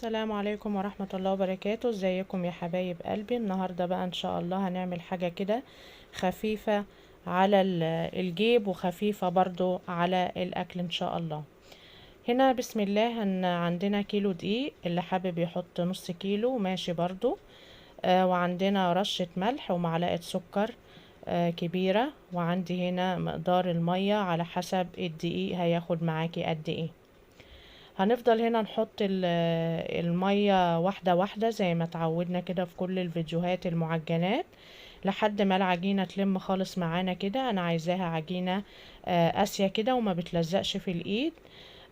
السلام عليكم ورحمة الله وبركاته. ازيكم يا حبايب قلبي؟ النهاردة بقى ان شاء الله هنعمل حاجة كده خفيفة على الجيب وخفيفة برضو على الاكل ان شاء الله. هنا بسم الله عندنا كيلو دقيق، اللي حابب يحط نص كيلو ماشي برضو، وعندنا رشة ملح ومعلقة سكر كبيرة، وعندي هنا مقدار المية على حسب الدقيق هياخد معاكي قد ايه. هنفضل هنا نحط المية واحدة واحدة زي ما اتعودنا كده في كل الفيديوهات المعجنات لحد ما العجينة تلم خالص معانا كده. انا عايزاها عجينة قاسية كده وما بتلزقش في الايد،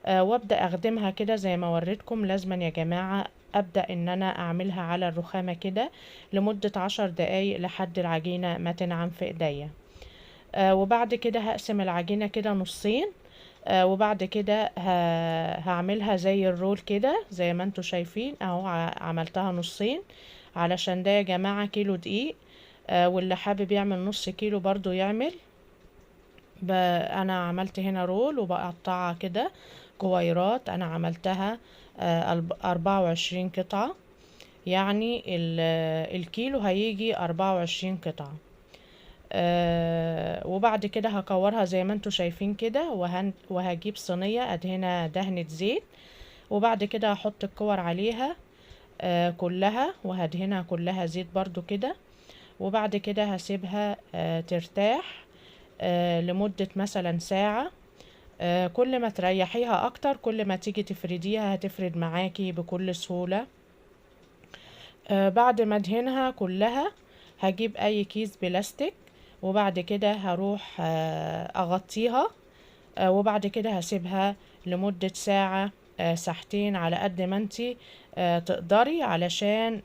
وابدأ اخدمها كده زي ما وريتكم. لازما يا جماعة ابدأ ان انا اعملها على الرخامة كده لمدة 10 دقايق لحد العجينة ما تنعم في ايديا. وبعد كده هقسم العجينة كده نصين، وبعد كده هعملها زي الرول كده زي ما انتوا شايفين اهو. عملتها نصين علشان ده يا جماعة كيلو دقيق، واللي حابب يعمل نص كيلو برضو يعمل. انا عملت هنا رول وبقطعها كده كويرات. انا عملتها 24 قطعة، يعني الكيلو هيجي 24 قطعة. وبعد كده هكورها زي ما انتوا شايفين كده، وهجيب صينية ادهنها دهنة زيت، وبعد كده هحط الكور عليها كلها وهدهنها كلها زيت برضو كده. وبعد كده هسيبها ترتاح لمدة مثلا ساعة. كل ما تريحيها اكتر كل ما تيجي تفرديها هتفرد معاكي بكل سهولة. بعد ما ادهنها كلها هجيب اي كيس بلاستيك، وبعد كده هروح اغطيها، وبعد كده هسيبها لمدة ساعة، ساعتين على قد ما انتي تقدري، علشان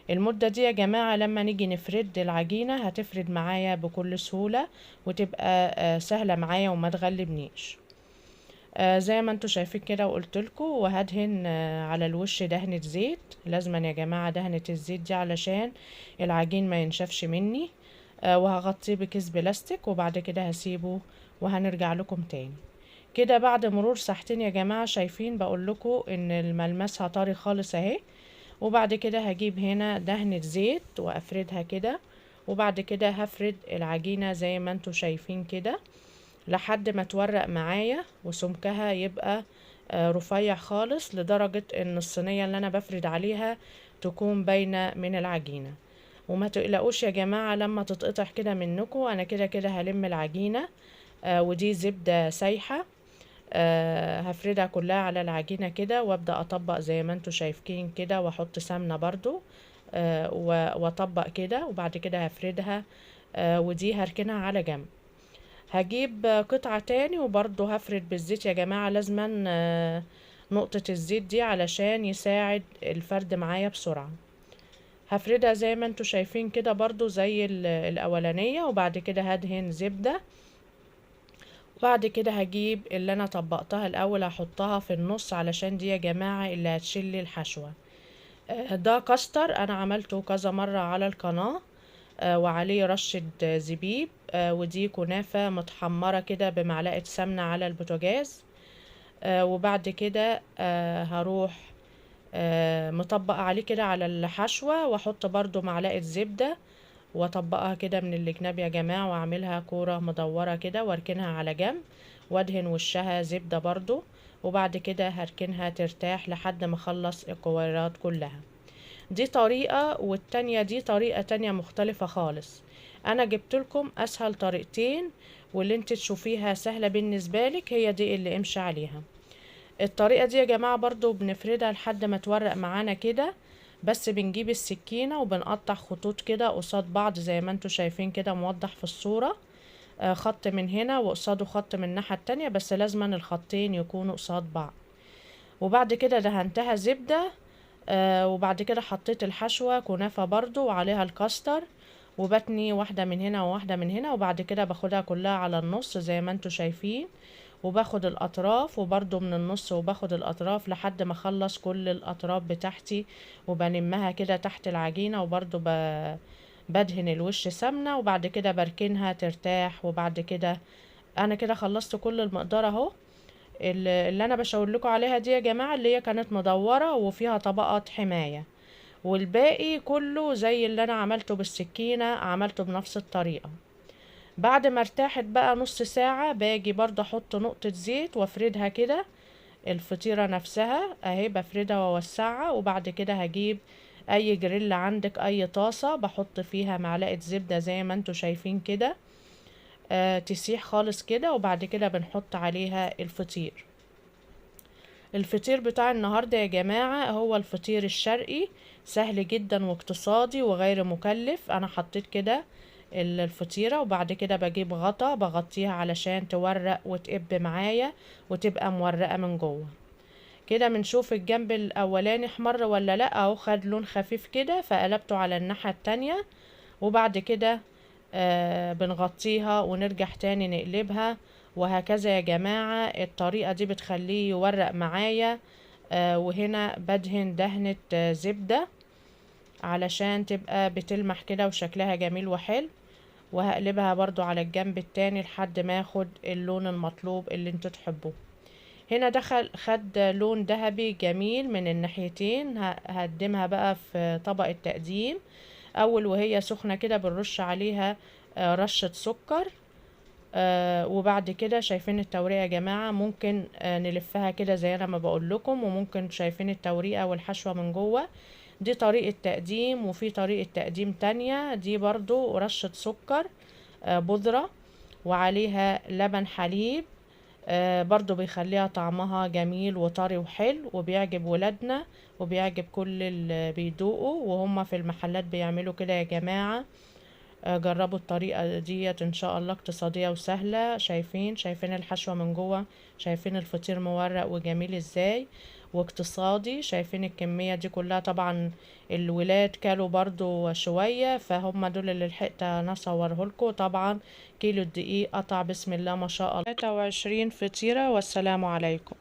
المدة دي يا جماعة لما نيجي نفرد العجينة هتفرد معايا بكل سهولة وتبقى سهلة معايا وما تغلبنيش. زي ما انتوا شايفين كده وقلتلكوا. وهدهن على الوش دهنة زيت، لازما يا جماعة دهنة الزيت دي علشان العجين ما ينشفش مني. وهغطيه بكيس بلاستيك وبعد كده هسيبه وهنرجع لكم تاني كده بعد مرور ساعتين يا جماعة. شايفين بقول لكم ان الملمسها طري خالص اهي. وبعد كده هجيب هنا دهنة زيت وافردها كده، وبعد كده هفرد العجينة زي ما انتوا شايفين كده لحد ما تورق معايا وسمكها يبقى رفيع خالص، لدرجة ان الصينية اللي انا بفرد عليها تكون باينة من العجينة. وما تقلقوش يا جماعة لما تتقطع كده منكم، انا كده كده هلم العجينة، ودي زبدة سايحة، هفردها كلها على العجينة كده وابدأ اطبق زي ما انتوا شايفين كده، واحط سمنة برضو، واطبق كده، وبعد كده هفردها، ودي هركنها على جنب. هجيب قطعة تاني وبرضو هفرد بالزيت يا جماعة، لازما نقطة الزيت دي علشان يساعد الفرد معايا بسرعة. هفردها زي ما انتوا شايفين كده برضو زي الأولانية، وبعد كده هدهن زبدة، وبعد كده هجيب اللي انا طبقتها الأول هحطها في النص علشان دي يا جماعة اللي هتشيل الحشوة. ده كاستر انا عملته كذا مرة على القناة، وعليه رشة زبيب، ودي كنافة متحمرة كده بمعلقة سمنة على البوتاجاز. وبعد كده هروح مطبقة عليه كده على الحشوة، واحط برضو معلقة زبدة واطبقها كده من الجناب يا جماعة، واعملها كورة مدورة كده واركنها على جنب، وادهن وشها زبدة برضو، وبعد كده هركنها ترتاح لحد ما اخلص الكويرات كلها. دي طريقة، والتانية دي طريقة تانية مختلفة خالص. انا جبت لكم اسهل طريقتين، واللي انت تشوفيها سهلة بالنسبة لك هي دي اللي امشي عليها. الطريقة دي يا جماعة برضو بنفردها لحد ما تورق معانا كده، بس بنجيب السكينة وبنقطع خطوط كده قصاد بعض زي ما انتوا شايفين كده موضح في الصورة، خط من هنا وقصاده خط من الناحية التانية، بس لازما الخطين يكونوا قصاد بعض. وبعد كده دهنتها زبدة، وبعد كده حطيت الحشوة كنافة برضو وعليها الكاستر، وبتني واحدة من هنا وواحدة من هنا، وبعد كده باخدها كلها على النص زي ما انتوا شايفين، وباخد الأطراف وبرضو من النص وباخد الأطراف لحد ما اخلص كل الأطراف بتاعتي، وبلمها كده تحت العجينة، وبرضو بدهن الوش سمنة، وبعد كده بركنها ترتاح. وبعد كده أنا كده خلصت كل المقدار أهو. اللي انا بشاور لكم عليها دي يا جماعة اللي هي كانت مدورة وفيها طبقة حماية، والباقي كله زي اللي انا عملته بالسكينة عملته بنفس الطريقة. بعد ما ارتاحت بقى نص ساعة باجي برضه احط نقطة زيت وافردها كده الفطيرة نفسها اهي، بفردها واوسعها. وبعد كده هجيب اي جريل عندك، اي طاسة، بحط فيها معلقة زبدة زي ما انتوا شايفين كده، تسيح خالص كده. وبعد كده بنحط عليها الفطير. الفطير بتاع النهاردة يا جماعة هو الفطير الشرقي، سهل جدا واقتصادي وغير مكلف. انا حطيت كده الفطيرة، وبعد كده بجيب غطا بغطيها علشان تورق وتقب معايا وتبقى مورقة من جوه كده. بنشوف الجنب الاولاني احمر ولا لا، اهو خد لون خفيف كده، فقلبته على الناحية التانية. وبعد كده بنغطيها ونرجع تاني نقلبها، وهكذا يا جماعة. الطريقة دي بتخليه يورق معايا. وهنا بدهن دهنة زبدة علشان تبقى بتلمح كده وشكلها جميل وحلو. وهقلبها برضو على الجنب التاني لحد ما اخد اللون المطلوب اللي انتوا تحبوه. هنا خد لون ذهبي جميل من الناحيتين. هقدمها بقى في طبق التقديم. اول وهي سخنة كده بنرش عليها رشة سكر. وبعد كده شايفين التوريقة يا جماعة، ممكن نلفها كده زي انا ما بقول لكم، وممكن شايفين التوريقة والحشوة من جوه. دي طريقة تقديم، وفي طريقة تقديم تانية دي برضو رشة سكر بودرة وعليها لبن حليب، برضو بيخليها طعمها جميل وطري وحلو، وبيعجب ولادنا وبيعجب كل اللي بيدوقوا، وهم في المحلات بيعملوا كده يا جماعة. جربوا الطريقة ديت ان شاء الله، اقتصادية وسهلة. شايفين الحشوة من جوه، شايفين الفطير مورق وجميل ازاي واقتصادي. شايفين الكمية دي كلها، طبعا الولاد كلوا برضو شوية، فهم دول اللي لحقت انا اصوره لكم. طبعا كيلو الدقيق قطع بسم الله ما شاء الله 23 فطيرة. والسلام عليكم.